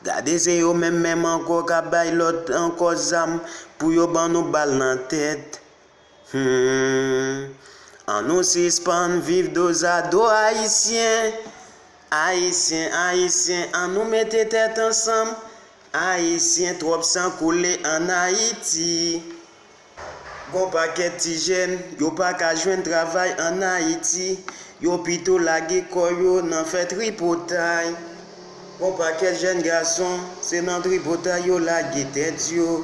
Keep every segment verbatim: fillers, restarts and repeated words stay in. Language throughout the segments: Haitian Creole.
Gade, se yo menm menm ankò k ap bay lòd ankò zam pou yo ban nou bal nan tèt. Hmm. An nou sispann viv dozado, Ayisyen. Ayisyen, Ayisyen, an nou mete tèt ansanm. Ayisyen, twòp san koule ann Ayiti. Gon pakèt ti jèn, yo pa ka jwenn travay ann Ayiti, yo pito lage kò yo nan fè tripotay. Gon pakèt jèn gason, se nan tripotay yo lage tèt yo.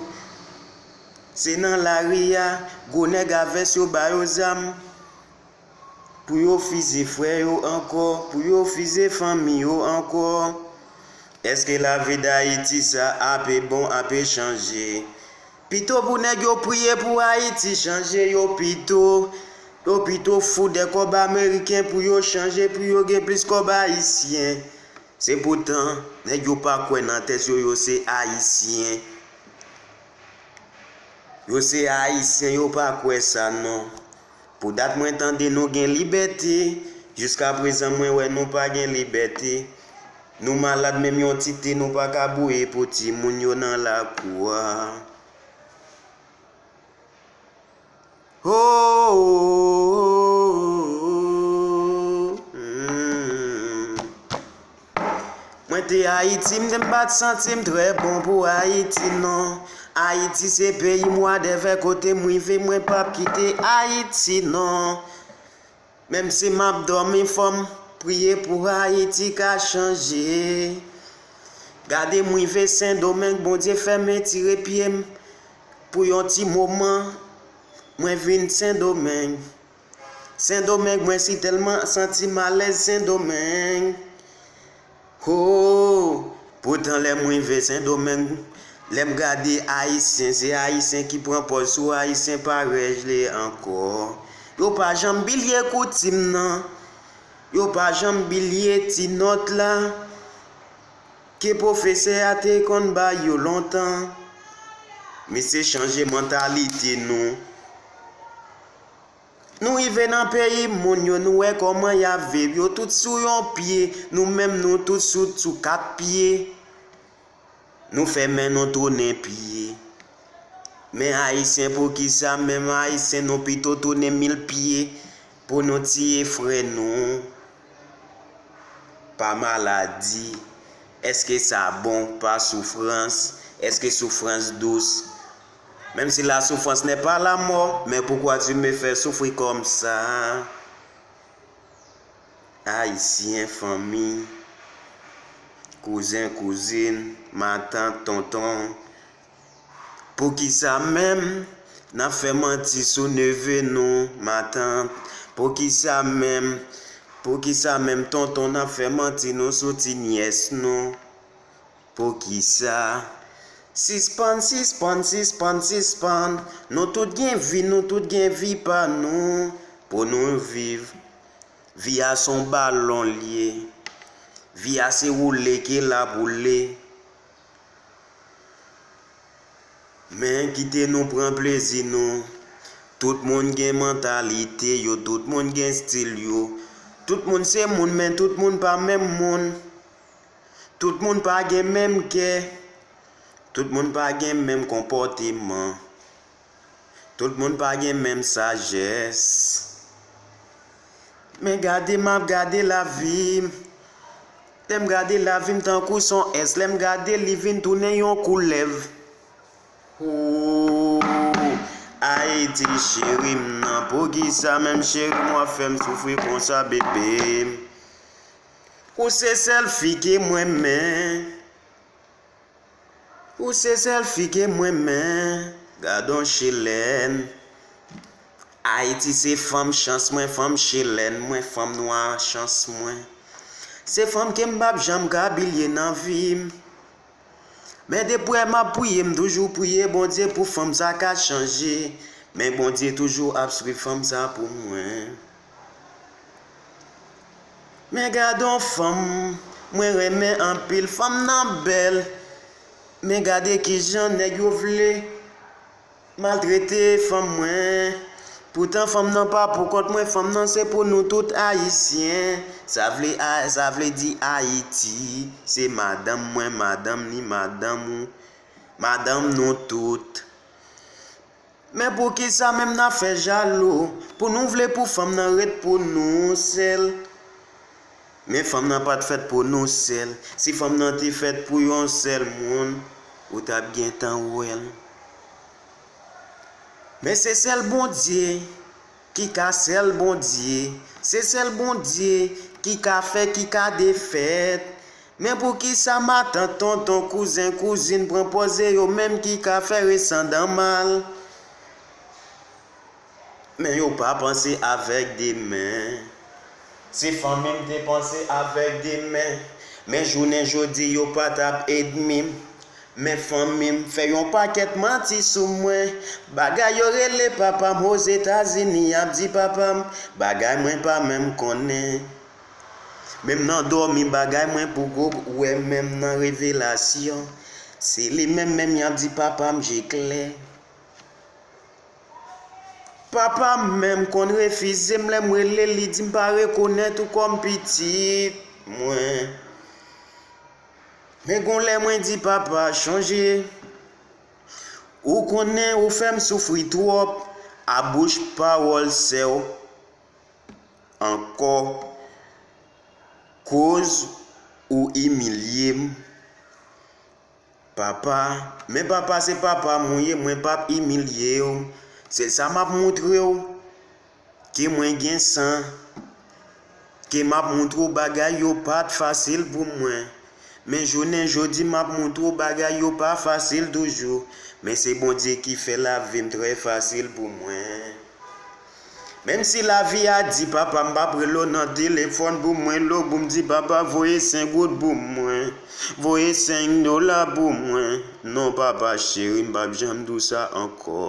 Se nan lari a, gwo nèg a vès yo ba yo zam. Pou yo fize frè yo ankò, pou yo fize fanmi yo ankò. Èske lavi Dayiti sa ape bon, ape chanje? Pito pou nèg yo priye pou Ayiti chanje, yo pito, yo pito fout dè kòb ameriken pou yo chanje, pou yo gen plis kòb ayisyen. Se poutan, nèg yo pa kwè nan tèt yo, yo se Ayisyen. Yo se Ayisyen, yo pa kwè sa non. Pou dat mwen tande nou gen libète, jiska prezan mwen wè nou pa gen libète. Nou malad, menm yon ti te nou pa ka bouyi pou timoun yo nan lakou a. Oh, oh, oh, oh, hmm. Mwen te Ayiti, m te m pa t santi m trè bon pou Ayiti non. Ayiti se peyi m wadèvè, kote m rive, mwen p ap kite Ayiti non. Menm si m ap dòmi, fò m priye pou Ayiti ka chanje. Gade, m rive Sendomeng, Bondye fè m etire pye m pou yon ti moman. Mwen vin Sendomeng. Sendomeng, mwen si tèlman santi m alèz Sendomeng. Ho! Poutan lè m rive Sendomeng, lè m gade Ayisyen, se Ayisyen ki pran pòz sou Ayisyen pa règle ankò. Yo pa janm bliye koutim nan. Yo pa janm bliye ti nòt la ke pwofesè a te konn bay yo lontan. Misye chanje mantalite nou. Nou rive nan peyi moun yo, nou wè kòman y ap viv. Yo tout sou yon pye, nou menm nou tout sou, sou kat pye. Nou fè men nou tounen pye. Men Ayisyen, poukisa menm Ayisyen nou pito tounen mil pye pou nou tiye frè nou? Pa maladi. Èske sa bon? Pa soufrans. Èske soufrans dous? Même si la souffrance n'est pas la mort, mais pourquoi tu me fais souffrir comme ça? Ayisyen, fanmi, kouzen, kouzin, matant, tonton, poukisa menm n ap fè manti sou neve nou, matant? Poukisa menm, poukisa menm tonton n ap fè manti nou sou ti nyès nou? Poukisa? Sispann, sispann, sispann, sispann. Nou tout gen vi, nou tout gen vi pa nou pou nou viv. Vi a se yon balon l ye. Vi a se woule ke l ap woule. Men kite nou pran plezi nou. Tout moun gen mantalite yo, tout moun gen stil yo. Tout moun se moun, men tout moun pa menm moun. Tout moun pa gen menm kè. Tout moun pa gen menm konpòteman. Tout moun pa gen menm sajès. Men gade, m ap gade lavi m. Lè m gade lavi m tankou s on S. Lè m gade li vin tounen yon koulèv. Ooh, Ayiti cheri m nan, poukisa menm cheri m w ap fè m soufri konsa, bebe? Ou se sèl fi ke m renmen. Ou se sèl fi ke m renmen. Gad on chelèn. Ayiti se fanm chans mwen, fanm chelèn mwen, fanm nwa chans mwen. Se fanm ke m p ap janm ka bliye nan vi m. Men depi m ap priye, m toujou priye Bondye pou fanm sa ka chanje. Men Bondye toujou ap swiv fanm sa pou mwen. Men gad on fanm mwen renmen anpil, fanm nan bèl. Men gade kijan nèg yo vle maltrete fanm mwen. Poutan fanm nan pa pou kont mwen, fanm nan se pou nou tout Ayisyen. Sa vle, a- sa vle di Ayiti, se madanm mwen, madanm li, madanm ou, madanm nou tout. Men poukisa menm n ap fè jalou? Pou nou vle pou fanm nan ret pou nou sèl? Men fanm nan pa t fèt pou nou sèl. Si fanm nan te fèt pou yon sèl moun, ou t ap gentan wè l. Men se sèl Bondye ki ka sèl Bondye. Se sèl Bondye ki ka fè, ki ka defèt. Men poukisa matant, tonton, kouzen, kouzin pran pòz se yo menm ki ka fè resandan mal? Men yo pa panse avèk demen. Se fanmi m te panse avèk demen. Men jounen jodi yo pa t ap ènmi m. Men fanmi m fè yon pakèt manti sou mwen. Bagay yo rele papa m Ozetazini, y ap di papa m bagay mwen pa menm konnen. Menm nan dòmi, bagay mwen poko wè, menm nan revelasyon. Se li menm menm y ap di papa m je klè. Papa m menm konn refize m lè m rele l, li di m pa rekonèt ou kòm pitit mwen. Men gon lè mwen di papa, chonje, ou konnen ou fè m soufri twòp, a bouch pawòl sè w ankò, koz ou imilye m. Papa, men papa se papa m ou ye, mwen p ap imilye w. Se sa m ap moutre w, ke mwen gen san, ke m ap moutre w bagay yo pa t fasil pou mwen. Men jounen jodi m ap moutre w bagay yo pa fasil toujou. Men se Bondye ki fè lavi m trè fasil pou mwen. Menm si lavi a di papa m p ap rele w nan telefòn pou mwen, lo pou m di papa voye senk goud pou mwen, voye senk dola pou mwen. Non papa cheri, m p ap janm di w sa ankò.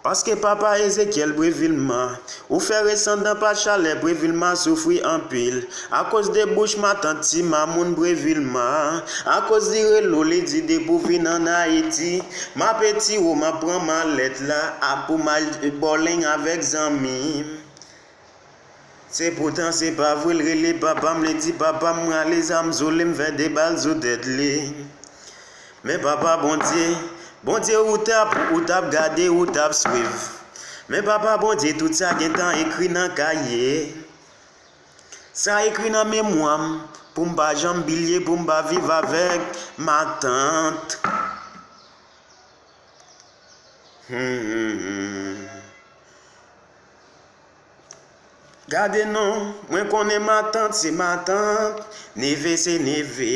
Paske papa Ezekyèl Previlma, ou fè resandan pa chalè, Previlma soufri anpil. Akoz de bouch matant ti mamoun Previlma, akoz li rele w, li di depi w vin ann Ayiti, m ap etire w, m ap pran malèt la, a pou m al bòleng avèk zanmi m. Se poutan se pa vre, l rele papa m, li di papa m, mwen ale zam sou li, m fè de bal sou tèt li. Men papa Bondye, Bondye ou t ap, ou t ap gade, ou t ap swiv. Men papa Bondye, tout sa gentan ekri nan kaye. Sa ekri nan memwa m, pou m pa janm bliye, pou m pa viv avèk matant. Hmm, hmm, hmm. Gade non, mwen konnen matant se matant, neve se neve.